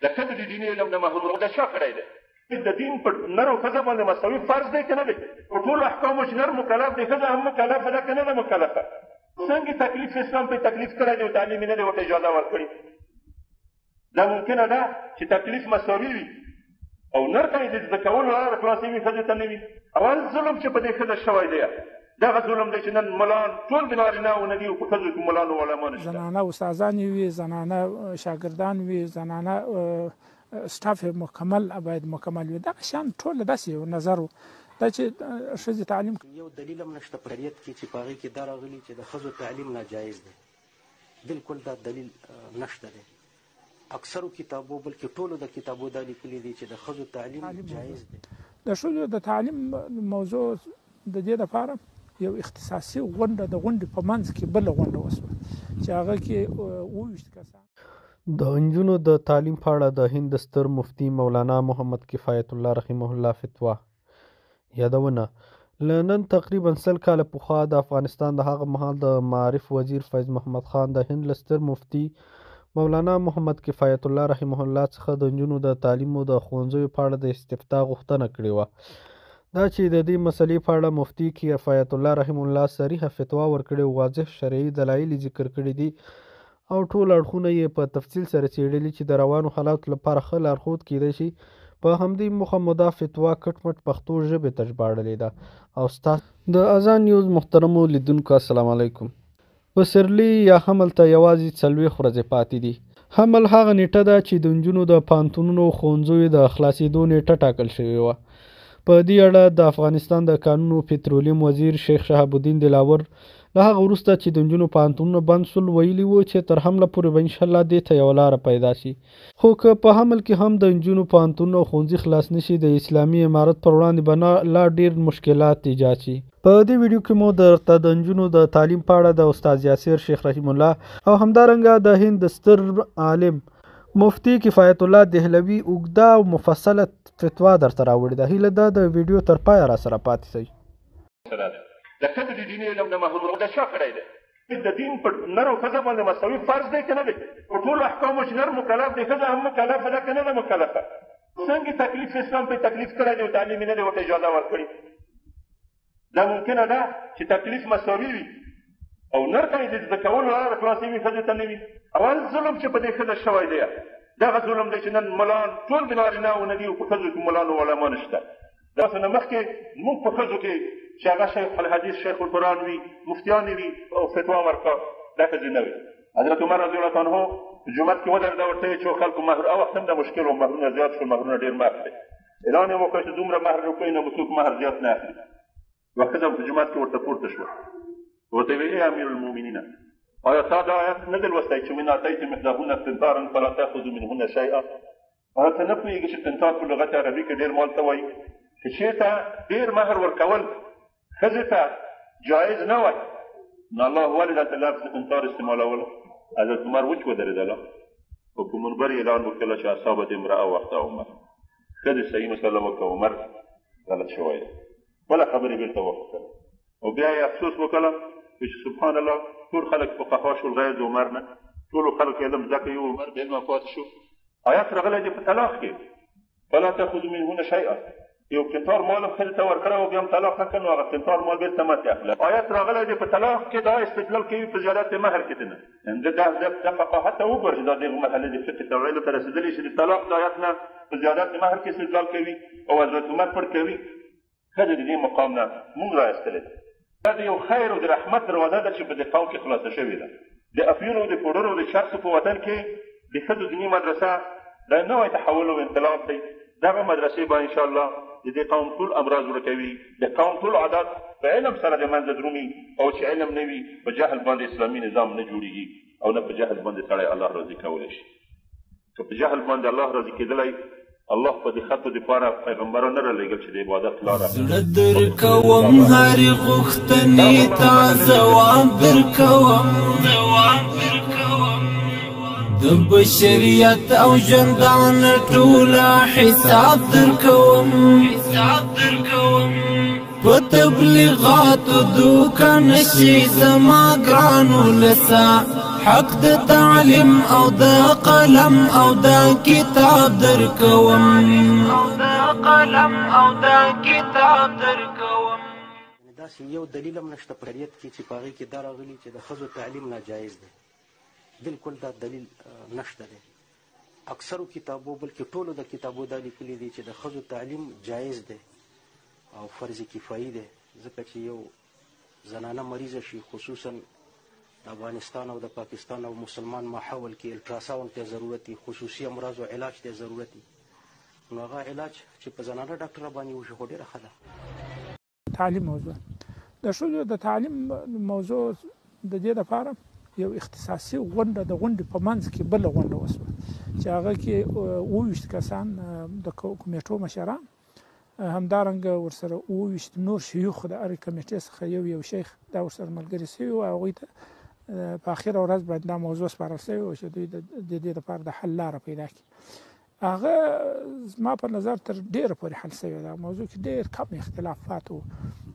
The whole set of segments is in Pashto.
د ښځو د دیني علم نه محروم دا چا کړی دی؟ د دین په نر او ښځه باندې مساوي فرض دی که نه دی؟ په ټولو احکامو چې نر مکلف دی، ښځه هم مکلفه ده که نه ده مکلفه؟ څنګه تکلیف اسلام پرې تکلیف کړی دی او تعلیم یې نه دی ورته اجازه ورکړې؟ دا ممکنه ده چې تکلیف مساوي وي او نر ته یې د زده کولو لاره خلاصې وي، ښځې ته نه وي. اول ظلم چې په دې ښځه شوی دی دغه ظلم دی چې نن ملان ټول د نارینه و نه دي او په ښځو کې ملان او علما نشته. زنانه استادان وي، زنانه شاګردان وي، زنانه سټاف مکمل باید مکمل وي. دغه شان ټول داسې یو نظر و دا چې ښځې تعلیم. یو دلیل هم نشته په شریعت کې چې په هغې کې دا راغلي چې د ښځو تعلیم ناجایز دی، بالکل دا دلیل نشته دی. اکثرو کتابو بلکې ټولو د کتابو دا لیکلي دي چې د ښځو تعلیم جایز دی. د ښځو د تعلیم موضوع د دې لپاره یو اختصاصي غونډه د غونډې په منځ کې بله غونډه وشوه چې هغه کې 22 کسان. د نجونو د تعلیم په اړه د هند د ستر مفتي مولانا محمد کفایت الله رحمه الله فتوا. یادونه: له نن تقریبا 100 کاله پخوا د افغانستان د هغه مهال د معارف وزیر فیض محمد خان د هند له ستر مفتي مولانا محمد کفایت الله رحمه الله څخه د نجونو د تعلیم او د ښوونځیو په اړه د استفتاء غوښتنه کړې وه. دا چې د دې مسئلې په اړه مفتي کفایت الله رحمه الله صریحه فتوا ورکړې او واضح شرعي دلایل یې ذکر کړي دي او ټول اړخونه یې په تفصیل سره څېړلي چې د روانو حالاتو لپاره ښه لارښود کیدای شي، په همدې موخه مو دا فتوا کټ مټ پښتو ژبې ته ژباړلې ده. او ستاسو د اذان نیوز محترمو لیدونکو السلام علیکم. پسرلي یا حمل ته یوازې 40 ورځې پاتې دي. حمل هغه نیټه ده چې د نجونو د پوهنتونونو او ښوونځیو د خلاصېدو نیټه ټاکل شوې وه. په دې اړه د افغانستان د کانونو پترولیم وزیر شیخ شهاب الدین دلاور له هغه وروسته چې د نجونو پوهنتونونه بند شول ویلي وو چې تر حمله پورې به انشاءالله دې ته یوه لاره پیدا شي. خو که په حمل کې هم د نجونو پوهنتونونه او ښوونځي خلاص نه شي، د اسلامي امارت پر وړاندې به لا ډېر مشکلات ایجاد شي. په دې ویډیو کې مو درته د نجونو د تعلیم په اړه د استاد یاسر شیخ رحیم الله او همدارنګه د هند د ستر عالم مفتي کفایت الله دهلوي اوږده او مفصله فتوا درته راوړې ده. هیله ده د ویډیو تر پایه را سره پاتې شئ. د ښځو د دیني علم نه محروم دا چا کړی دی؟ د دین په نر او ښځه باندې مساوي فرض دی که نه دی؟ په ټولو احکامو چې نر مکلف دی، ښځه هم مکلفه ده که نه ده مکلفه؟ څنګه تکلیف اسلام پرې تکلیف کړی دی او تعلیم یې نه دی ورته اجازه ورکړې؟ دا ممکنه ده چې تکلیف مساوي وي او نر ته یې د زده کولو لاره خلاصې وي، ښځې ته نه وي. اول ظلم چې په دې ښځه شوی دی دغه ظلم دی چې نن ملان ټول د نارینه و نه دي او په ښځو کې ملان او علما نشته. داسې نه مخکې موږ په ښځو کې چې هغه شیخ الحدیث شیخ القرآن وي، مفتیان وي او فتوا ورکړه، دا ښځې نه وي. حضرت عمر رضی الله عنه جومات کې ودرېده، ورته یې چې خلکو مهر او وخت هم دا مشکل و، مهرونه زیات شول، مهرونه ډېر مه اخلئ. اعلان یې وکړ چې دومره مهر روپۍ نه به څوک مهر زیات نه اخلي. یوه ښځه په جومات کې ورته پورته شوه، ورته یې ویل: ای امیر المؤمنینه، آیا تا دا آیت نه دی لوستی چې وإن آتیتم إحداهن قنطارا فلا تأخذوا منهن شیئا؟ آیا ته نه پوهېږې چې قنطار په لغت عربي کې ډېر مال ته وایي؟ که چېرته ډېر مهر ورکول ښځې ته جایز نه وای، نو الله ولې دلته لفظ قنطار استعمالولو؟ حضرت عمر وچ ودرېدله او په منبر یې اعلان وکړه چې اصابت امرأه وخته عمر. ښځې صحیح مسله وکړه، عمر غلط شوی دی. بله خبرې بېرته وکړه او بیا یې افسوس وکړه چې سبحان الله ټول خلک فقها شول غیر د عمر نه، ټولو خلکو علم زده کوي، عمر بې علمه پاتې شو. آیت راغلی دی په طلاق کې فلا تأخذوا منهن شیئا، یو قنطار مال هم ښځې ته ورکړی او بیا هم طلاق نه کړ، نو هغه قنطار مال بېرته مه ترې اخله. آیت راغلی دی په طلاق کې دا استدلال کوي په زیادت مهر کې دی نه. د فقاهت ته وګوره چې دا دغه مرحلې د فقه توعیلو ته رسېدلی چې د طلاق د آیت نه په زیادت مهر کې استدلال کوي او حضرت عمر پر کوي. ښځه د دې مقام نه موږ را ایستلې ده. دا د یو خیر او د رحمت دروازه ده چې په دې قوم کې خلاصه شوې ده. د افیونو د پوډرو د چرسو په وطن کې د ښځو دیني مدرسه دا نوی تحول او انقلاب دی. دغه مدرسې به انشاءالله د دې قوم ټول امراض ورکوي، د قوم ټول عادات په علم سره د منځه درومي، او چې علم نه وي په جهل باندې اسلامي نظام نه جوړیږي او نه په جهل باندې سړی الله راضي کولی شي. که په جهل باندې الله راضي کېدلی، الله په دې خلکو دپاره پیغمبران نه رالېږل چې د عبادت لاره زړه درکوم، هرې غوښتنې ته ځواب درکوم، د بشریت او ژوندانه ټوله حساب درکوم، په تبلیغاتو دوکه نشي زما ګران ولسه، حق د تعلیم او د قلم او د کتاب درکوم، او د قلم او د کتاب درکوم. داسې یو دلیل هم نشته په شریعت کې چې په هغې کې دا راغلي چې د ښځو تعلیم ناجایز دی، بالکل دا دلیل نشته دی. اکثرو کتابو بلکې ټولو د کتابو دا لیکلي دي چې د ښځو تعلیم جایز دی او فرض کفایي دی، ځکه چې یو زنانه مریضه شي، خصوصا د افغانستان او د پاکستان او مسلمان ماحول کې الټراساوند ته ضرورت وي، خصوصي امراضو علاج ته ضرورت وي، نو هغه علاج چې په زنانه ډاکټره باندې وشي خو ډېره ښه ده. تعلیم موضوع، د ښځو د تعلیم موضوع د دې لپاره یو اختصاصي غونډه، د غونډې په منځ کې بله غونډه وشوه چې هغه کې 27 کسان د کمیټو مشران، همدارنګه ورسره 27 نور شیوخ د هرې کمیټې څخه یو یو شیخ دا ورسره ملګري شوي وو. هغوی ته په اخره ورځ باندې دا موضوع سپارل شوې وه چې دوی د دې لپاره د حل لاره پیدا کړي. هغه زما په نظر تر ډېره پورې حل شوې ده. موضوع کې ډېر کم اختلاف پاتې و،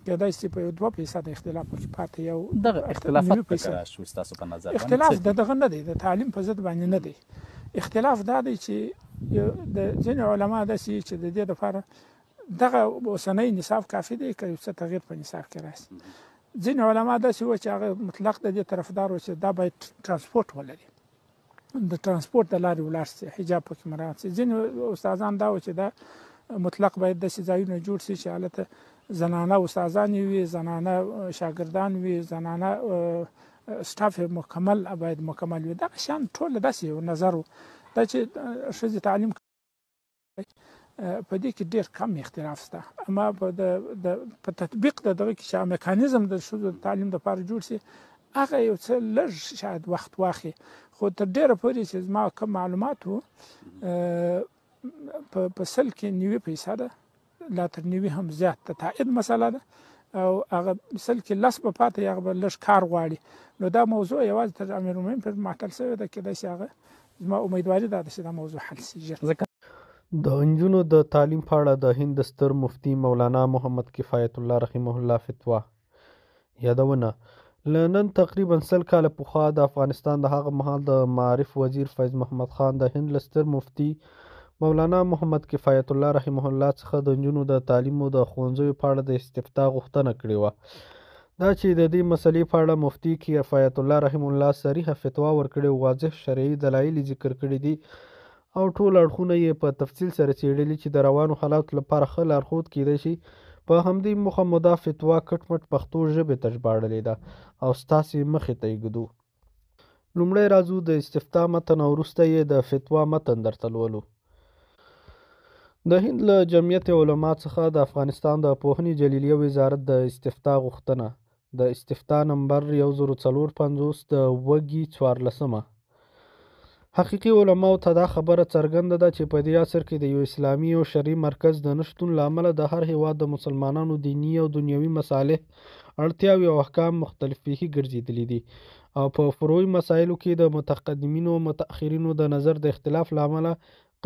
کېدای شي په یو 2% اختلاف پکې پاتې، یو دغه اختلافات پکې راشو. ستاسو په نظر اختلاف د دغه نه دی، د تعلیم په ضد باندې نه دی. اختلاف دا دی چې د ځینې علما داسې چې د دې لپاره دغه اوسنی نصاب کافي دی که یو څه تغییر په نصاب کې راشي. ځینې علما داسې وو چې هغه مطلق د دې طرفدار و چې دا باید ترانسپورت ولري، د ترانسپورت د لارې ولاړ شي، حجاب پکې مراعات شي. ځینې استادان دا و چې دا مطلق باید داسې ځایونه جوړ شي چې هلته زنانه استادان وي، زنانه شاګردان وي، زنانه سټاف مکمل باید مکمل وي. دغه شان ټول داسې یو نظر و دا چې ښځې تعلیم په دې کې ډېر کم اختلاف شته، اما په تطبیق د دغه کې چې میکانیزم د ښځو د تعلیم دپاره جوړ شي هغه یو څه لږ شاید وخت واخلي، خو تر ډېره پورې چې زما کوم معلومات وو په 100 کې 90% لا تر 90 هم زیات د تایید مسله ده، او هغه 100 کې 10 به پاتې، هغه به لږ کار غواړي. نو دا موضوع یوازې تر امیرالمؤمنین پورې معطل شوې ده، کېدای شي هغه زما امیدواري دا ده چې دا موضوع حل شي ژر. د نجونو د تعلیم په اړه د هند د ستر مفتي مولانا محمد کفایت الله رحمه الله فتوا. یادونه: له نن تقریبا 100 کاله پخوا د افغانستان د هغه مهال د معارف وزیر فیض محمد خان د هند له ستر مفتي مولانا محمد کفایت الله رحمه الله څخه د نجونو د تعلیم او د ښوونځیو په اړه د استفتاء غوښتنه کړې وه. دا چې د دې مسئلې په اړه مفتي کفایت الله رحمه الله صریحه فتوا ورکړې او واضح شرعي دلایل یې ذکر کړي دي او ټول اړخونه یې په تفصیل سره څېړلي چې د روانو حالاتو لپاره ښه لارښود کېدای شي، په همدې موخه مو دا فتوا کټ مټ پښتو ژبې ته ژباړلې ده او ستاسې مخې ته یې ږدو. لومړی راځو د استفتاء متن او وروسته یې د فتوا متن درته لولو. د هند له جمعیت علما څخه د افغانستان د پوهنې جلیلیه وزارت د استفتاء غوښتنه، د استفتاء نمبر 1054 د وږي 14. حقیقي علماو ته دا خبره څرګنده ده چې په دې عصر کې د یو اسلامي او شرعي مرکز د نشتون له امله د هر هیواد د مسلمانانو دیني او دنیوي مصالح، اړتیاوې او احکام مختلف فقهي ګرځېدلي دي او په فروعي مسایلو کې د متقدمینو او متأخرینو د نظر د اختلاف له امله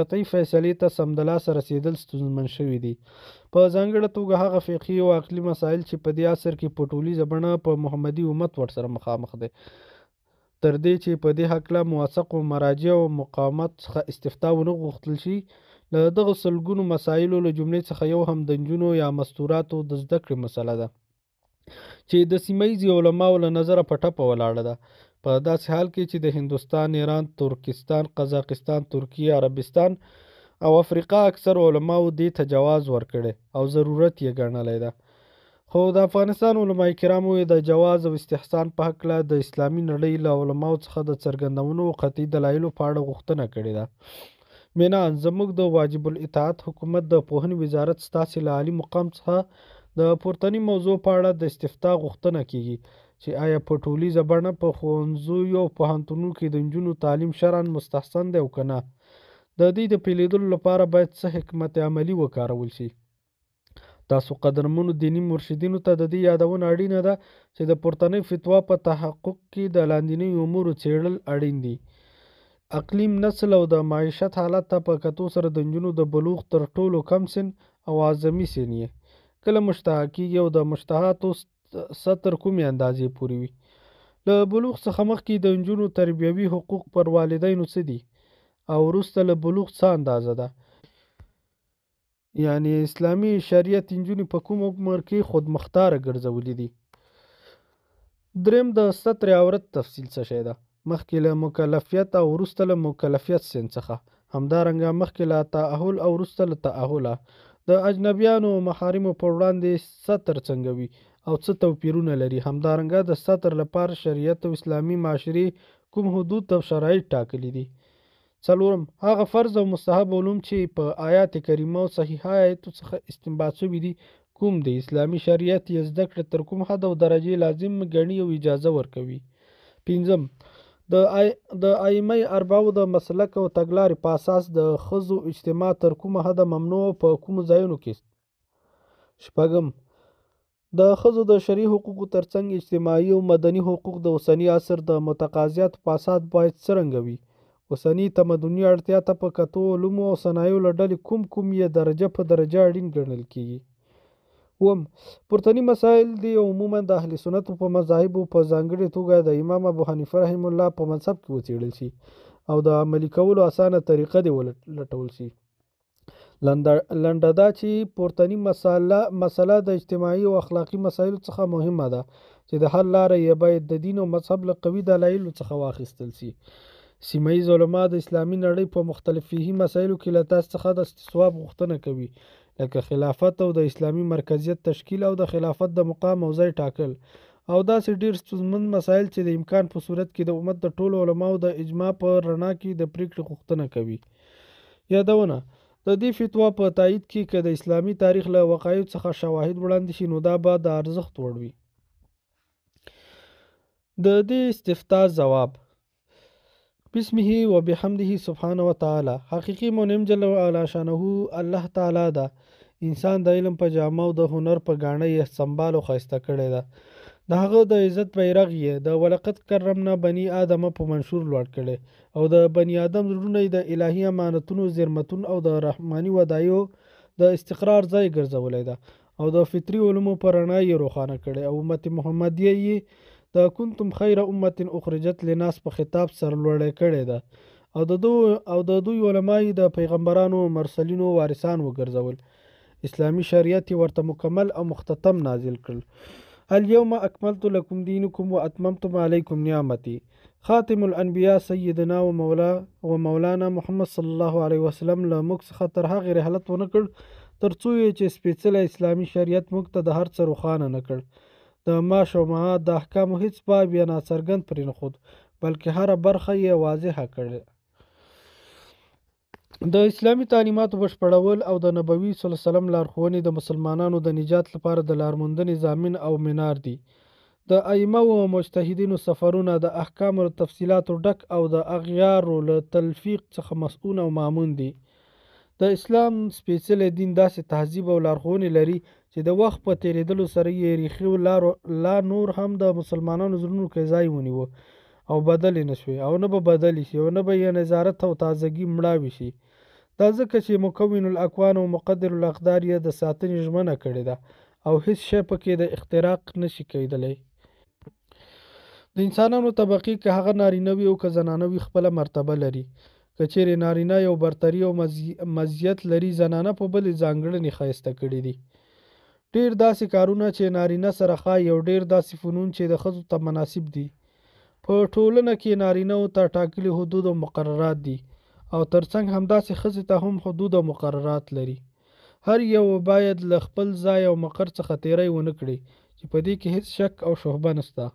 قطعي فیصلې ته سمدلاسه رسېدل ستونزمن شوي دي. په ځانګړه توګه هغه فقهي او عقلي مسایل چې په دې عصر کې په ټولیزه بڼه په محمدي امت ورسره مخامخ دی، تر دې چې په دې هکله موثقو مراجع او مقامات څخه استفتاء ونه غوښتل شي. له دغو سلګونو مسایلو له جملې څخه یو هم د نجونو یا مستوراتو د زده کړې مسله ده چې د سیمه ییزې علماو له نظره په ټپه ولاړه ده، په داسې حال کې چې د هندوستان، ایران، ترکستان، قزاقستان، ترکیې، عربستان او افریقا اکثر علماو دې ته جواز ورکړی او ضرورت یې ګڼلی ده. خو د افغانستان علماء کرامو یې د جواز او استحسان په هکله د اسلامي نړۍ له علماو څخه د څرګندونو او قطعي دلایلو په اړه غوښتنه کړې ده. بناءً زموږ د واجب الاطاعت حکومت د پوهنې وزارت ستاسې له عالي مقام څخه د پورتني موضوع په اړه د استفتاء غوښتنه کیږي چې آیا په ټولیزه بڼه په ښوونځیو او پوهنتونونو کې د نجونو تعلیم شرعاً مستحسن دی او که نه؟ د دې د پیلېدلو لپاره باید څه حکمت عملي وکارول شي؟ تاسو قدرمنو دیني مرشدینو ته د دې یادونه اړینه ده چې د پورتنۍ فتوا په تحقق کې د لاندینیو امورو څېړل اړین دي. اقلیم، نسل او د معیشت حالت ته په کتو سره د نجونو د بلوغ تر ټولو کم سن او اعظمي سن یې کله مشتهی کیږي او د مشتهاتو ستر کومې اندازې پورې وي؟ له بلوغ څخه مخکې د نجونو تربیوي حقوق پر والدینو څه دي او وروسته له بلوغ څه اندازه ده؟ یعنې اسلامي شریعت نجونې په کوم عمر کې خودمختاره ګرځولې دي؟ دریم، د ستر عورت تفصیل څه شی ده؟ مخکې له مکلفیت او وروسته له مکلفیت سن څخه، همدارنګه مخکې له تأهل او وروسته له تأهله، د اجنبیانو او محارمو پر وړاندې ستر څنګه وي او څه توپیرونه لري؟ همدارنګه د ستر لپاره شریعت او اسلامي معاشرې کوم حدود او شرایط ټاکلي دي؟ څلورم، هغه فرض او مستحب علوم چې په آیات کریمه او صحیحه آیاتو څخه استنباط شوي دي کوم دي؟ اسلامي شریعت یې زده کړې تر کوم حد او درجې لازم ګڼي او اجازه ورکوي؟ پنځم، د ائمه اربعو د مسلک او تګلارې په اساس د ښځو اجتماع تر کومه حده ممنوع او په کومو ځایونو کې؟ شپږم، د ښځو د شرعي حقوقو ترڅنګ اجتماعي او مدني حقوق د اوسني عصر د متقاضیاتو په اساس باید څرنګه وي؟ اوسني تمدني اړتیا ته په کتو علومو او صنایعو له ډلې کوم کوم یې درجه په درجه اړین ګڼل کیږي؟ اووم، پورتني مسایل دې عموما د اهل سنتو په مذاهبو په ځانګړې توګه د امام ابو حنیفه رحمه الله په مذهب کې وڅېړل شي او د عملي کولو اسانه طریقه دې ولټول شي. لنډه دا چې پورتني مسله د اجتماعي او اخلاقي مسایلو څخه مهمه ده چې د حل لاره یې باید د دین او مذهب له قوي دلایلو څخه واخیستل شي. سیمه ییز علما د اسلامي نړۍ په مختلف فقهي مسایلو کې له تاسو څخه د استصواب غوښتنه کوي، لکه خلافت او د اسلامي مرکزیت تشکیل او د خلافت د مقام او ځای ټاکل او داسې ډېر ستونزمن مسایل چې د امکان په صورت کې د امت د ټولو علماو د اجماع په رڼا کې د پرېکړې غوښتنه کوي. یادونه، د دې فتوا په تایید کې که د اسلامي تاریخ له وقایعو څخه شواهد وړاندې شي نو دا به د ارزښت وړ وي. د دې استفتاء ځواب: بسمه وبحمده سبحانه وتعالی، حقیقي منعم جل وعلا شانه الله تعالی ده. انسان د علم په جامه او د هنر په ګاڼه یې سمبال او ښایسته کړی ده. د هغه د عزت بیرغ یې د ولقد کرمنا بني آدم په منشور لوړ کړی او د بني آدم زړونه یې د الهي امانتونو زیرمتون او د رحماني ودایعو د استقرار ځای ګرځولی ده او د فطري علومو په رڼا یې روښانه کړی او امت محمدیه یې د کنتم خیر امة اخرجت لناس په خطاب سرلوړی کړی ده او د دوی علما یې د پیغمبرانو او مرسلینو وارثان وګرځول. اسلامي شریعت یې ورته مکمل او مختتم نازل کړ. الیوم اکملت لکم دینکم واتممت علیکم نعمتي. خاتم الانبیاء سیدنا ومولانا محمد صلی الله علیه وسلم له موږ څخه تر هغې رحلت ونه کړ تر څو یې چې سپېڅلی اسلامي شریعت موږ ته د هر څه روښانه نه کړ. د معاش او معاد د احکامو هیڅ باب یې ناڅرګند پرېنښود، بلکې هره برخه یې واضحه کړه. د اسلامي تعلیماتو بشپړول او د نبوي صلی الله علیه وسلم لارښوونې د مسلمانانو د نجات لپاره د لارموندنې ضامن او منار دي. د ائمه او مجتهدینو سفرونه د احکامو له تفصیلاتو ډک او د اغیارو له تلفیق څخه مصئون او مامون دي. د اسلام سپېڅلی دین داسې تهذیب او لارښوونې لري چې د وخت په تېرېدلو سره یې ریښې لا نور هم د مسلمانانو زړونو کې ځای ونیو او بدلې نه شوې او نه به بدلې شي او نه به یې نظارت او تازګي مړاوې شي. دا ځکه چې مکون الاکوان او مقدر الاقدار یې د ساتنې ژمنه کړې ده او هیڅ شی پکې د اختراق نشي کېدلی. د انسانانو طبقې که هغه نارینه وي او که زنانه وي خپله مرتبه لري. که چیرې نارینه یو برتري او مزیت لري، زنانه په بلې ځانګړنې ښایسته کړي دي. ډېر داسې کارونه چې نارینه سره ښايي او ډېر داسې فنون چې د ښځو ته مناسب دي. په ټولنه کې نارینه ته ټاکلي حدود او مقررات دي او ترڅنګ همداسې ښځې ته هم حدود او مقررات لري. هر یو باید له خپل ځای او مقر څخه تیری ونه کړي چې په دې کې هیڅ شک او شبهه نشته.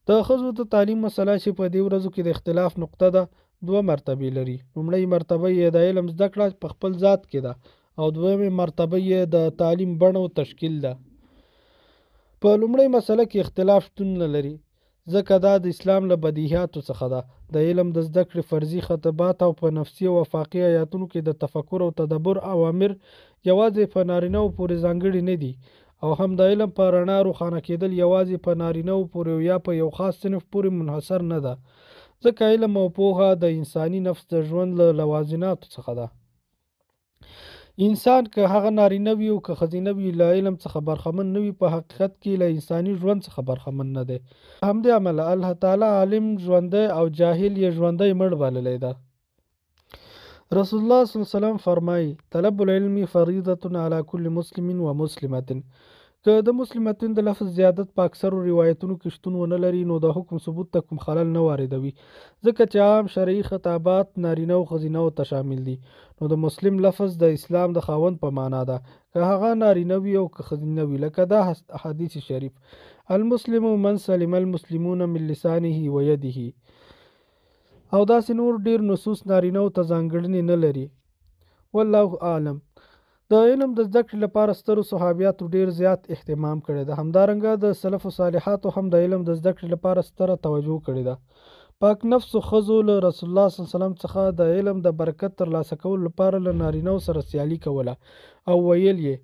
د ښځو د تعلیم مسله چې په دې ورځو کې د اختلاف نقطه ده، دوه مرتبې لري. لومړۍ مرتبه یې د علم زده کړه په خپل ذات کې ده او دویمه مرتبه یې د تعلیم بڼه او تشکیل ده. په لومړۍ مسله کې اختلاف شتون نه لري، ځکه دا د اسلام له بدیهیاتو څخه ده. د علم د زده کړې فرضي خطبات او په نفسي او افاقي آیاتونو کې د تفکر او تدبر اوامر یوازې په نارینه وو پورې ځانګړي نه دي او هم د علم په رڼا روښانه کېدل یوازې په نارینه وو پورې او یا په یو خاص صنف پورې منحصر نه ده، ځکه علم او پوهه د انساني نفس د ژوند له لوازماتو څخه ده. انسان که هغه نارینه وي او که ښځینه وي له علم څخه برخمن نه وي، په حقیقت کې له انساني ژوند څخه برخمن نه دی. له همدې امله الله تعالی عالم ژوندی او جاهل یې ژوندی مړ بللی ده. رسول الله صلی الله علیه وسلم فرمایي، طلب العلم فریضة علی کل مسلم و مسلمة. که د مسلمة د لفظ زیادت په اکثرو روایتونو کې شتون ونه لري نو د حکم ثبوت ته کوم خلل نه واردوي، ځکه چې عام شرعي خطابات نارینه او ښځینه ته شامل دي، نو د مسلم لفظ د اسلام د خاوند په معنا ده، که هغه نارینه وي او که ښځینه وي، لکه دا حدیث شریف، المسلم من سلم المسلمون من لسانه و یده، او داسې نور ډېر نصوص نارینه ته ځانګړنې نه لري. والله اعلم. د علم د زده کړې لپاره سترو صحابیاتو ډېر زیات اهتمام کړی ده. همدارنګه د سلف صالحاتو هم د علم د زده کړې لپاره ستره توجه کړې ده. پاک نفسو ښځو له رسول الله صلی الله علیه وسلم څخه د علم د برکت ترلاسه کولو لپاره له نارینه سره سیالي کوله او ویل یې،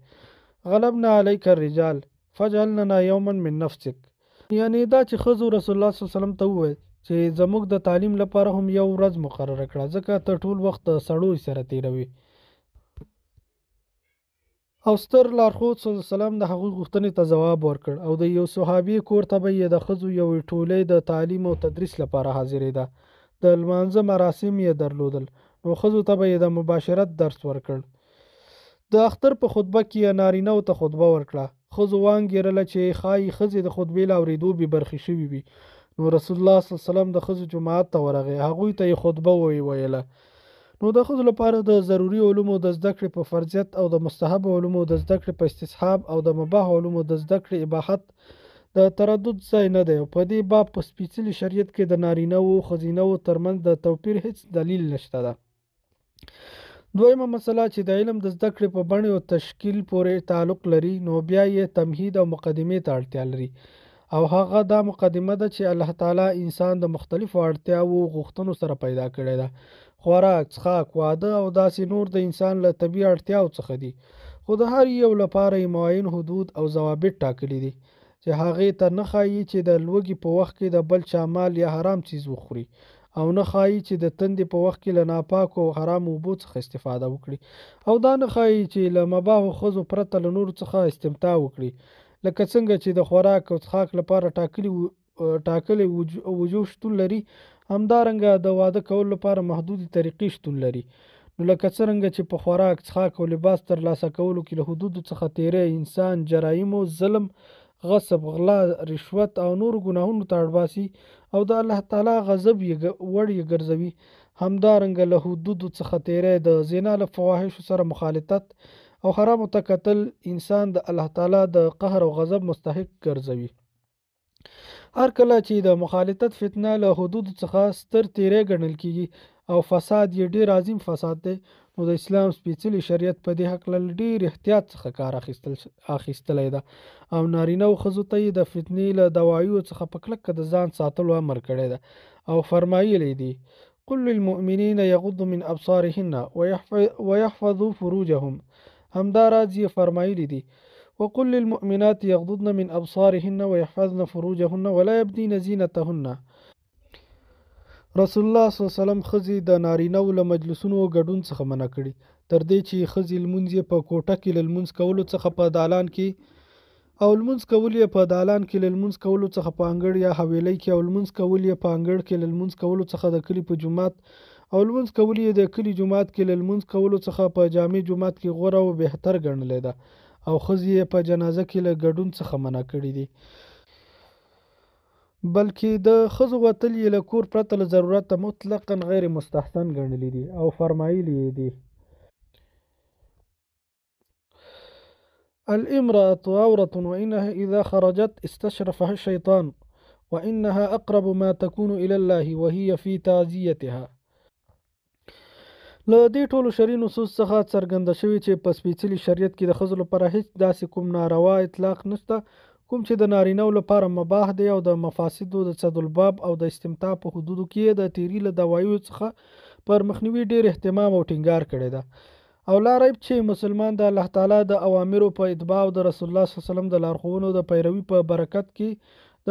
غلبنا علیک الرجال فاجعل لنا یوما من نفسک. یعنې دا چې ښځو رسول الله صلی الله علیه وسلم ته وویل چې زموږ د تعلیم لپاره هم یو ورځ مقرره کړه، ځکه ته ټول وخت د سړو سره تېروې. او ستر لارښود صلی الله علیه وسلم د هغوی غوښتنې ته ځواب ورکړ او د یو صحابي کور ته به یې د ښځو یوې ټولۍ د تعلیم او تدریس لپاره حاضرېده. د لمانځه مراسم یې درلودل، نو ښځو ته به یې د مباشرت درس ورکړ. د اختر په خطبه کې یې نارینه ته خطبه ورکړه. ښځو وانګېرله چې ښایي ښځې د خطبې له اورېدو بې برخې شوې وي، نو رسول الله صلی الله علیه وسلم د ښځو جومات ته ورغی، هغوی ته یې خطبه وویله. نو د ښځو لپاره د ضروري علومو د زده کړې په فرضیت او د مستحب علومو د زده کړې په استصحاب او د مباح علومو د زده کړې اباحت د تردد ځای نه دی، او په دې باب په سپېڅلي شریعت کې د نارینه وو ښځینه وو ترمنځ د توپیر هیڅ دلیل نشته ده. دویمه مسله چې د علم د زده کړې په بڼې او تشکیل پورې تعلق لري، نو بیا یې تمهید او مقدمې ته اړتیا لري، او هغه دا مقدمه ده چې الله تعالی انسان د مختلفو اړتیاوو غوښتنو سره پیدا کړی ده. خوراک، څښاک، واده او داسې نور د انسان له طبیعي اړتیاو څخه دي، خو د هر یو لپاره یې معین حدود او ضوابط ټاکلي دي چې هغې ته نه ښایي چې د لوږې په وخت کې د بل چا مال یا حرام څیز وخوري، او نه ښایي چې د تندې په وخت کې له ناپاکو او حرامو اوبو څخه استفاده وکړي، او دا نه ښایي چې له مباحو ښځو پرته له نورو څخه استمتاع وکړي، لکه څنګه چې د خوراک او څښاک لپاره ټاکلي وجوه شتون لري، همدارنګه د واده کولو لپاره محدودې طریقې شتون لري. نو لکه څرنګه چې په خوراک، څښاک او لباس ترلاسه کولو کې له حدودو څخه تېری انسان جرایمو، ظلم، غصب، غلا، رشوت او نورو ګناهونو ته اړباسي او د الله تعالی غضب یې وړ یې ګرځوي، همدارنګه له حدودو څخه تېری د زنا له فواحشو سره مخالطت او حرامو ته کتل انسان د الله تعالی د قهر او غضب مستحق ګرځوي. هر کله چې د مخالطت فتنه له حدودو څخه ستر تېری ګڼل کېږي او فساد یې ډېر عظیم فساد دی، نو د اسلام سپېڅلي شریعت په دې هکله له ډېر احتیاط څخه کار اخیستلی ده او نارینه او ښځو ته یې د فتنې له دواعیو څخه په کلکه د ځان ساتلو امر کړی ده او فرمایلی دي، قل للمؤمنین یغضوا من ابصارهن ویحفظوا فروجهم. همداراز یې فرمایلی دي، وقل للمؤمنات يغضضن من أبصارهن ويحفظن فروجهن ولا يبدين زينتهن. رسول الله صلی الله علیه وسلم ښځې د نارینه وو له مجلسونو او ګډون څخه منع کړي، تر دې چې ښځې لمونځ یې په کوټه کې له لمونځ کولو څخه په دالان کې او لمونځ کول یې په دالان کې له لمونځ کولو څخه په انګړ یا حویلۍ کې او لمونځ کول یې په انګړ کې له لمونځ کولو څخه د کلي په جومات او لمونځ کول یې د کلي جومات کې له لمونځ کولو څخه په جامع جومات کې غوره او بهتر ګڼلی ده او ښځې یې په جنازه کې له ګډون څخه منع کړي دي، بلکې د ښځو وتل یې له کور پرته له ضرورته مطلقاً غیر مستحسن ګڼلي دي او فرمایلي یې دي، الامرأة عورة وإنها إذا خرجت استشرفها الشيطان وإنها أقرب ما تكون إلى الله وهي في تعزيتها. له دې ټولو شرعي نصوص څخه څرګنده شوې چې په سپېڅلي شریعت کې د ښځو لپاره هیڅ داسې کوم ناروا اطلاق نشته کوم چې د نارینه وو لپاره مباح دی او د مفاسدو د سدالباب او د استمتاع په حدودو کې یې د تېري له دواعیو څخه پر مخنیوي ډېر اهتمام او ټینګار کړی ده. او لا ریب چې مسلمان د الله تعالی د اوامرو په اتباع او د رسول الله صلی الله علیه وسلم د لارښوونو د پیروي په برکت کې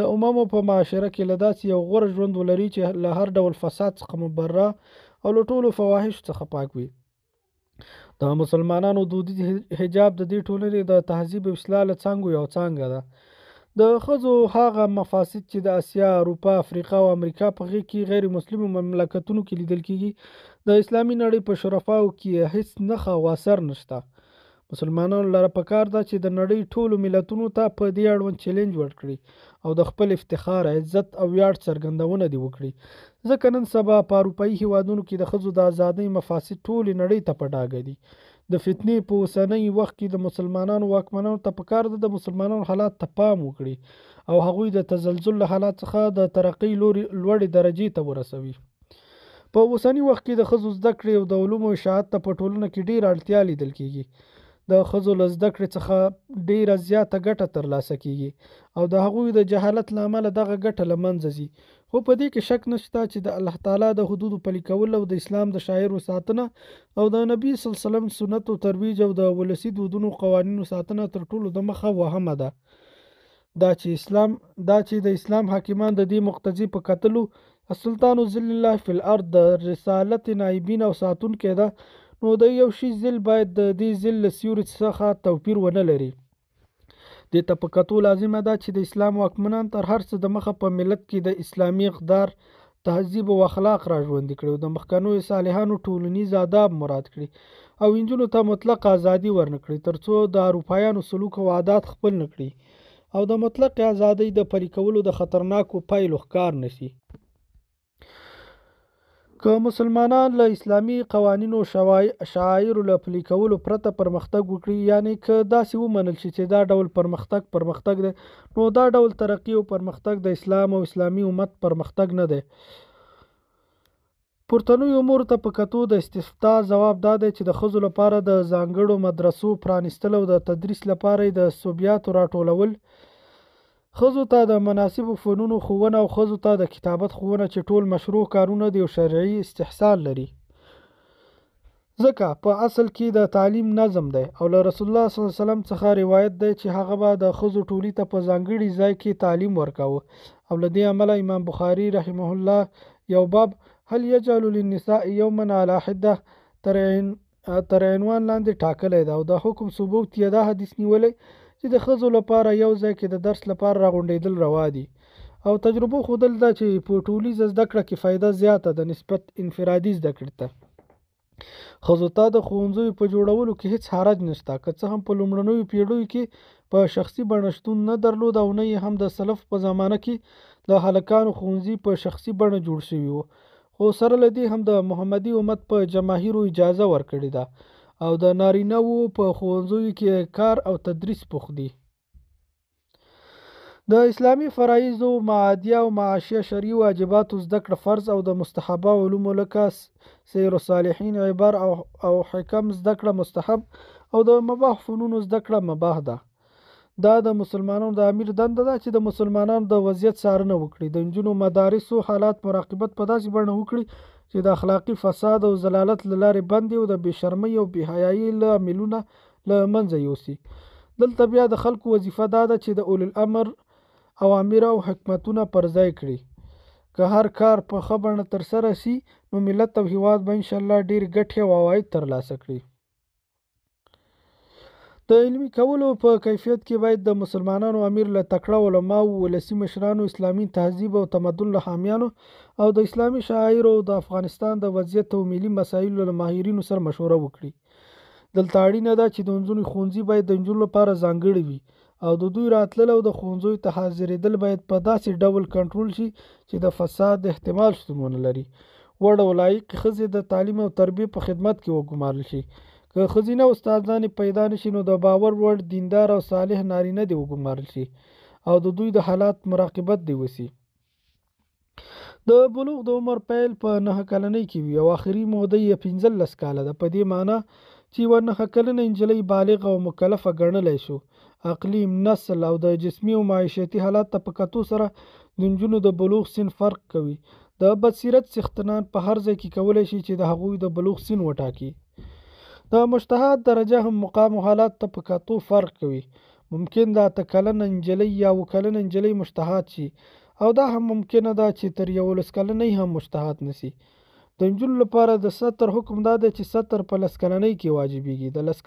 د اممو په معاشره کې له داسې یو غوره ژوند ولري چې له هر ډول فساد څخه مبرا او له ټولو فواحشو څخه پاک وي. د مسلمانانو دودیز حجاب د دې ټولنې د تهذیب او اصلاح له څانګو یوه څانګه ده. د ښځو هغه مفاسد چې د اسیا، اروپا، افریقا او امریکا په غېږ کې غیر مسلمو مملکتونو کې لیدل کېږي، د اسلامي نړۍ په شرفاوو کې یې هېڅ نښه او اثر نشته. مسلمانانو لره پکار ده چې د نړۍ ټولو ملتونو ته په دې اړوند چیلنج ورکړي او د خپل افتخار، عزت او ویاړ څرګندونه دې وکړي، ځکه نن سبا په اروپايي هېوادونو کې د ښځو د ازادۍ مفاسد ټولې نړۍ ته په ډاګه دي. د فتنې په اوسنۍ وخت کې د مسلمانانو واکمنانو ته پکار ده د مسلمانانو حالات ته پام وکړي او هغوی د تزلزل له حالات څخه د ترقۍ لوړې درجې ته ورسوي. په اوسني وخت کې د ښځو زده کړې او د علومو اشاعت ته په ټولنه کې ډېره اړتیا لیدل کېږي. د ښځو له زده کړې څخه ډېره زیاته ګټه ترلاسه کېږي او د هغوی د جهالت له امله دغه ګټه له منځه ځي. خو په دې کې شک نشته چې د الله تعالی د حدودو پلي کول او د اسلام د شعایرو ساتنه او د نبي صلی الله علیه وسلم سنتو ترویج او د ولسي دودونو قوانینو ساتنه تر ټولو دمخه وهمه ده. دا چې اسلام دا چې د اسلام حاکمان د دې مقتضی په کتلو السلطان ظل الله فی الارض د رسالت نایبین او ساتونکی ده نو د یو شي ظل باید د دې ظل له سیوري څخه توپیر ونه لري. دې ته په کتو لازمه ده چې د اسلام واکمنان تر هر څه د مخه په ملت کې د اسلامي اقدار، تهذیب او اخلاق را ژوندي کړي او د مخکنیو صالحانو ټولنیز آداب مراعات کړي او انجونو ته مطلقه ازادي ورنکړي ترڅو د اروپایانو سلوک او عادات خپل نکړي او د مطلقې ازادۍ د پلي کولو د خطرناکو پایلو ښکار نشي. که مسلمانان له اسلامي قوانینو شعایرو له پلي کولو پرته پرمختګ وکړي، یعنې که داسې ومنل شي چې دا ډول پرمختګ پرمختګ دی، نو دا ډول ترقي او پرمختګ د اسلام او اسلامي امت پرمختګ نه دی. پورتنیو امورو ته په کتو د استفتاء ځواب دا دی چې د ښځو لپاره د ځانګړو مدرسو پرانیستل او د تدریس لپاره یې د صبیاتو راټولول، ښځو ته د مناسبو فنونو ښوونه او ښځو ته د کتابت ښوونه چې ټول مشروع کارونه دي او شرعي استحسان لري. ځکه په اصل کې د تعلیم نظم دی او له رسول الله صلی الله علیه وسلم څخه روایت دی چې هغه به د ښځو ټولي ته په ځانګړي ځای کې تعلیم ورکاوه او له دې امله امام بخاري رحمه الله یو باب هل یجعل للنساء یوما علی حده تر عنوان لاندې ټاکلی ده او د حکم ثبوت یې دا حدیث نیولی چې د ښځو لپاره یو ځای کې د درس لپاره راغونډېدل روا دي او تجربو ښودل ده چې په ټولیزه زده کړه کې فایده زیاته ده نسبت انفرادي زده کړې ته. ښځو ته د ښوونځیو په جوړولو کې هیڅ حرج نشته، که څه هم په لومړنیو پیړیو کې په شخصي بڼه شتون نه درلود او نه یې هم د سلف په زمانه کې د هلکانو ښوونځي په شخصي بڼه جوړ شوي وو، خو سره له دې هم د محمدي امت په جماهیرو اجازه ورکړې ده او د نارینه وو په ښوونځیو کې کار او تدریس بوخت دي. د اسلامي فرایضو، معادیه او معاشیه شرعي واجباتو زده کړه فرض او د مستحبه علومو لکه سیر الصالحین، عبر او حکم زده کړه مستحب او د مباح فنونو زده کړه مباح ده. دا د مسلمانانو د امیر دنده ده چې د مسلمانانو د وضعیت څارنه وکړي، د نجونو مدارسو حالات مراقبت په داسې بڼه وکړي چې د اخلاقي فساد او ضلالت له لارې بندې او د بې شرمۍ او بې حیایۍ لاملونه له منځه یوسي. دلته بیا د خلکو وظیفه دا ده چې د اولي الامر اوامر او حکمتونه پر ځای کړي. که هر کار په ښه بڼه ترسره شي نو ملت او هیواد به انشاالله ډېرې ګټې او عواید ترلاسه کړي. د علمي کولو په کیفیت کې باید د مسلمانانو امیر له تکړه علماوو، ولسي مشرانو، اسلامي تهذیب او تمدن له حامیانو او د اسلامي شعایرو او د افغانستان د وضعیت او ملي مسایلو له ماهرینو سره مشوره وکړي. دلته اړینه ده چې د نجونو ښوونځي باید د نجونو لپاره ځانګړي وي او د دوی راتلل او د ښوونځیو ته حاضرېدل باید په داسې ډول کنټرول شي چې د فساد احتمال شتون ونه لري. وړ او لایقې ښځې د تعلیم او تربیې په خدمت کې وګمارل شي. که ښځینه استادانې پیدا نه شي نو د باور وړ دیندار او صالح نارینه دې وګمارل شي او د دوی د حالات مراقبت دې وشي. د بلوغ د عمر پیل په 9 کلنۍ کې وي او آخري موده یې 15 کاله ده. په دې معنی چې یوه 9 کلنه نجلۍ بالغه او مکلفه ګڼلی شو. اقلیم، نسل او د جسمي او معیشتي حالات ته په کتو سره د نجونو د بلوغ سن فرق کوي. د بصیرت څښتنان په هر ځای کې کولی شي چې د هغوی د بلوغ سن وټاکي. د مجتهد درجه هم مقام او حالات ته په کتو فرق کوي. ممکن د 8 کلنه نجلۍ یا 7 کلنه نجلۍ مجتهد شي او دا هم ممکنه ده چې تر 11 کلنۍ هم مجتهد نشي. د نجونو لپاره د ستر حکم دا دی چې ستر په 10 کلنۍ کې واجبېږي. د 10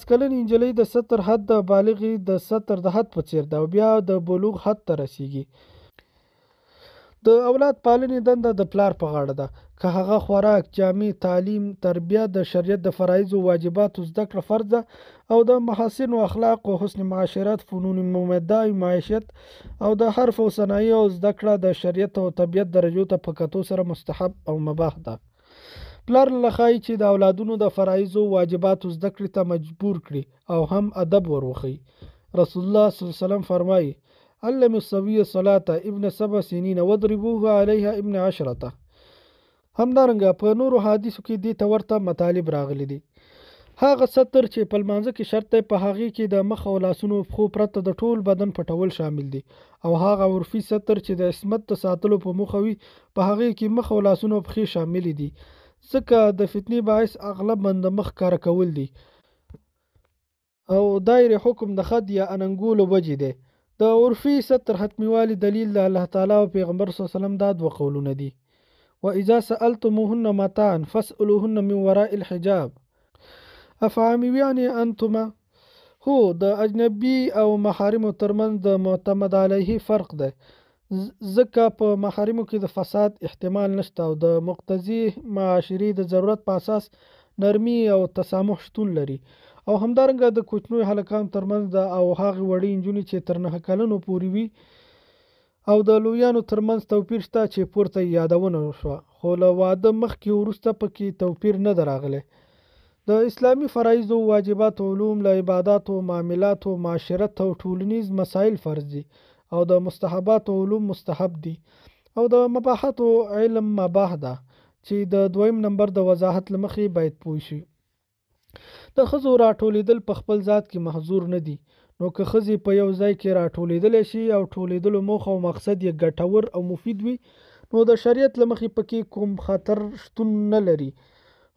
کلنې نجلۍ د ستر حد د بالغې د ستر د حد په څېر ده او بیا د بلوغ حد ته رسیږي. د اولاد پالنې دنده د پلار په غاړه ده، که هغه خوراک، جامې، تعلیم، تربیه، د شریعت د فرایضو واجباتو زده کړه فرض ده او د محاسنو اخلاقو، حسن معاشرت، فنون ممده معیشت او د حرف او صنایعو زده کړه د شریعت او طبیعت درجو ته په کتو سره مستحب او مباح ده. پلار له ښایي چې د اولادونو د فرایضو واجباتو زده کړې ته مجبور کړي او هم ادب ور وښیي. رسول الله صلی الله علیه وسلم فرمایي: علم الصبي الصلاة ابن 7 سنين واضربوه عليها ابن 10. همدارنګه په نورو حادثو کې دې ته ورته مطالب راغلي دي. هغه ستر چې په لمانځه کې شرط دی په هغې کې د مخ او لاسونو پښو پرته د ټول بدن پټول شامل دي، او هغه عرفي ستر چې د عصمت د ساتلو په موخه وي په هغې کې مخ او لاسونو پښې شاملې دي، ځکه د فتنې باعث اغلباً د مخ ښکاره کول دي او دایرې حکم د خد یا اننګو له وجې دی. د عرفي ستر حتمیوالي دلیل د الله تعالی او پیغمبر صلی الله علیه وسلم دا دوه قولونه دي: وإذا سألتموهن متاعا فاسألوهن من وراء الحجاب. افعامویان انتما، هو د اجنبي او محارمو ترمنځ د معتمد علیه فرق دی، ځکه په محارمو کې د فساد احتمال نشته او د مقتضي معاشرې د ضرورت په اساس نرمي او تسامح شتون لري. او همدارنګه د کوچنیو هلکانو ترمنځ د او هغې وړې نجونې چې تر 9 کلنو پورې وي او د لویانو ترمنځ توپیر شته چې پورته یې یادونه وشوه، خو له واده مخکې وروسته پکې توپیر نه دی راغلی. د اسلامي فرایضو واجباتو علوم له عباداتو، معاملاتو، معاشرت او ټولنیز مسایل فرض دي او د مستحباتو علوم مستحب دي، او د مباحاتو علم مباح ده چې د دویم نمبر د وضاحت له مخې باید پوه شي. د ښځو راټولېدل په خپل ذات کې محظور نه دي، نو که ښځې په یو ځای کې راټولېدلی شي او ټولېدلو موخه او مقصد یې ګټور او مفید وي، نو د شریعت له مخې پکې کوم خطر شتون نه لري.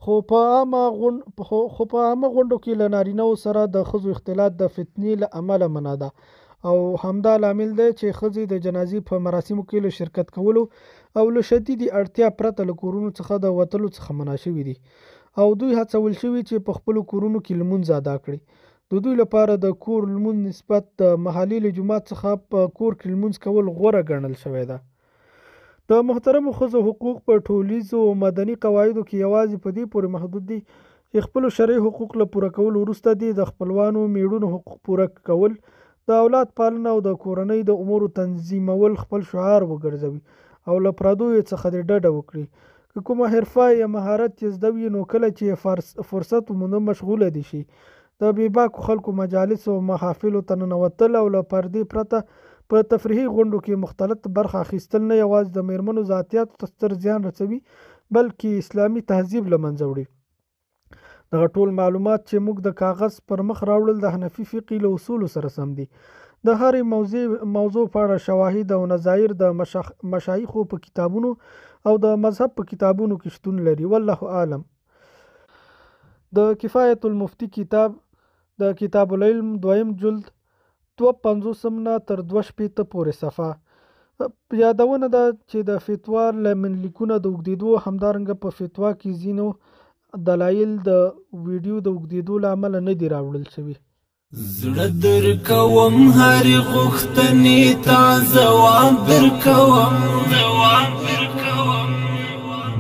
خو په عامه غونډو کې له نارینهوو سره د ښځو اختلاط د فتنې له امله منع ده، او همدا لامل دی چې ښځې د جنازې په مراسمو کې له شرکت کولو او له شدیدې اړتیا پرته له کورونو څخه د وتلو څخه منع شوي دي، او دوی هڅول شوي چې په خپلو کورونو کې لمونځ ادا کړي. د دوی لپاره د کور لمونځ نسبت د محلې له جومات څخه په کور کې لمونځ کول غوره ګڼل شوی ده. د محترمو ښځو حقوق په ټولیزو مدني قواعدو کې یوازې په دې پورې محدود دي چې خپلو شرعي حقوق له پوره کولو وروسته دې د خپلوانو میړونو حقوق پوره کول، د اولاد پالنه او د کورنۍ د امورو تنظیمول خپل شعار وګرځوي او له پردیو څخه دې ډډه وکړي. که کومه حرفه یا مهارت یې زده وي نو کله چې فرصت ومومي مشغوله دي شي. د بېباکو خلکو مجالسو او محافلو ته ننوتل او له پردې پرته په تفریحي غونډو کې مختلط برخه اخیستل نه یوازې د میرمنو ذاتیاتو ته ستر زیان رسوي، بلکې اسلامي تهذیب له منځه وړي. دغه ټول معلومات چې موږ د کاغذ پر مخ راوړل د حنفي فقې له اصولو سره سم دي. د هرې موضوع په اړه شواهد او نظایر د مشایخو په کتابونو او د مذهب په کتابونو کې شتون لري. والله اعلم. د کفایت المفتي کتاب د کتاب العلم دویم جلد 52 نه تر 62 پورې صفحه. یادونه ده چې د فتوا لمنلیکونه د اوږدېدو، همدارنګه په فتوا کې ځینو دلایل د ویډیو د اوږدېدو له امله نه دي راوړل شوي. زړه درکوم هر غوښتنې ته ځواب درکوم،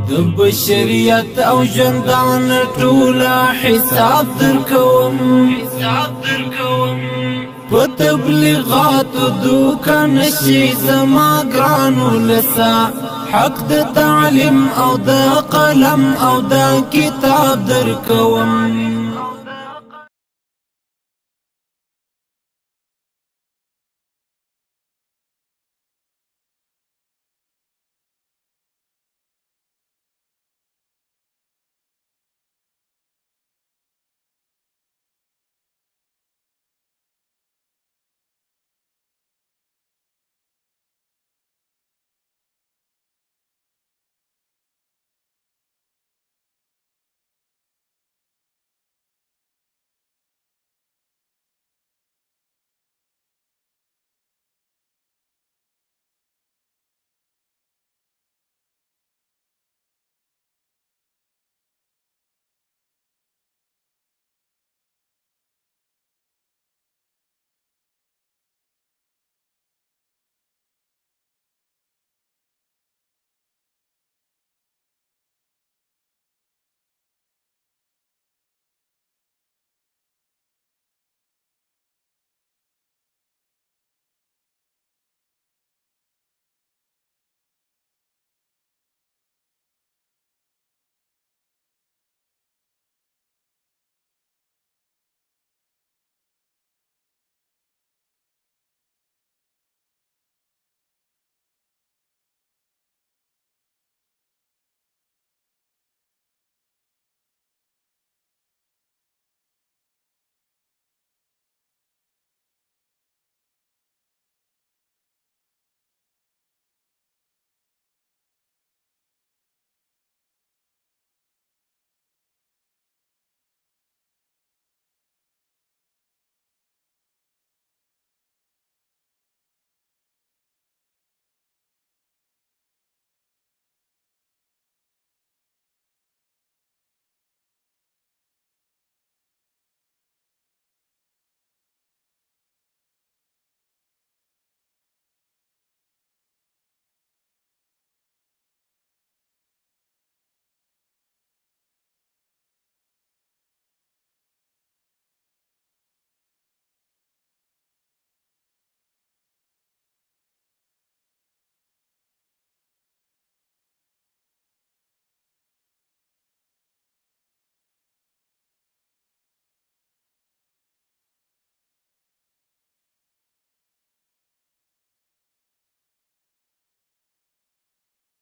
د بشریت او ژوندانه ټوله حساب درکوم، په تبلیغاتو دوکه نشي زما ګران ولسه، حق د تعلیم او د قلم او د کتاب درکوم.